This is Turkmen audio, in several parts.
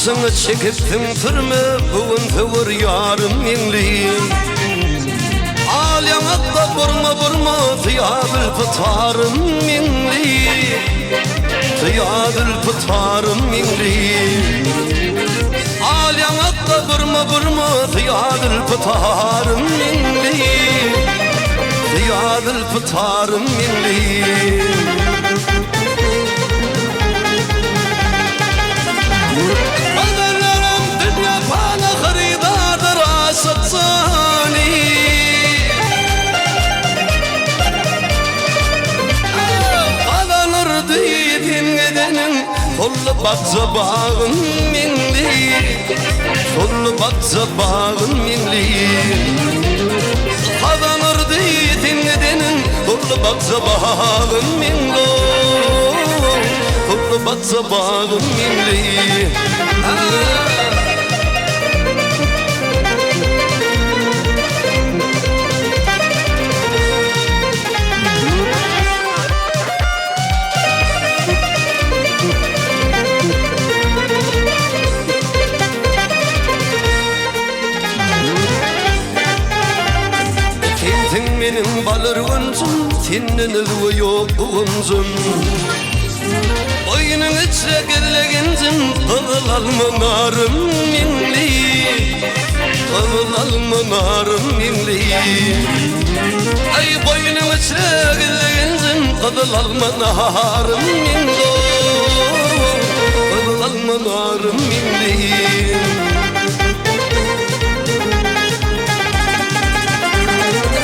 Gaşyňa çekipsiň sürme, bu gün söwer ýarym meňli. Al ýaňakda burma-burma, syýa zülpi tarym meňli. Syýa zülpi tarym meňli. Al ýaňakda burma-burma, syýa zülpi tarym meňli. Syýa zülpi tarym meňli. Bazarlaram dünýä pany hyrydardyr aşyk jany. Gazanyrdy sen gideniň Soldy bakja bagym meňli. Soldy bakja bagym meňli. Gazanyrdy sen gideniň Soldy bakja bagym meňli. Soldy bakja bagym meňli. Sensiň meniň bal ürgünjim, Senden özge ýok guwanjym. Goýnuň içre gizleginjim, Gyzyl alma narym meňli. Gyzyl alma narym meňli. Aý goýnuň içre gizleginjim, Gyzyl alma narym meňli. Gyzyl alma narym meňli.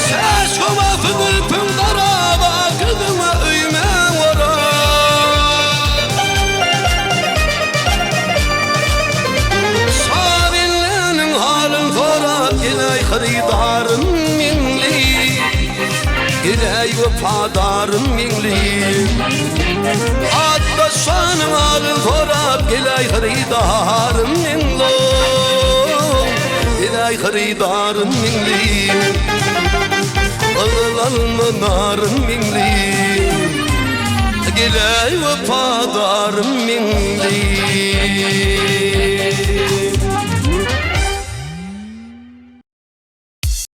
Çeşme zülpüň daraba, Gyzyňa öýme ora. Şabelleniň halyn sorap, Geläý hyrydarym meňli. Geläý wepadarym meňli. Atdaşanyň halyn sorap, Geläý hyrydarym meňli. Geläý hyrydarym meňli. Gyzyl alma narym meňli. Geläý wepadarym meňli.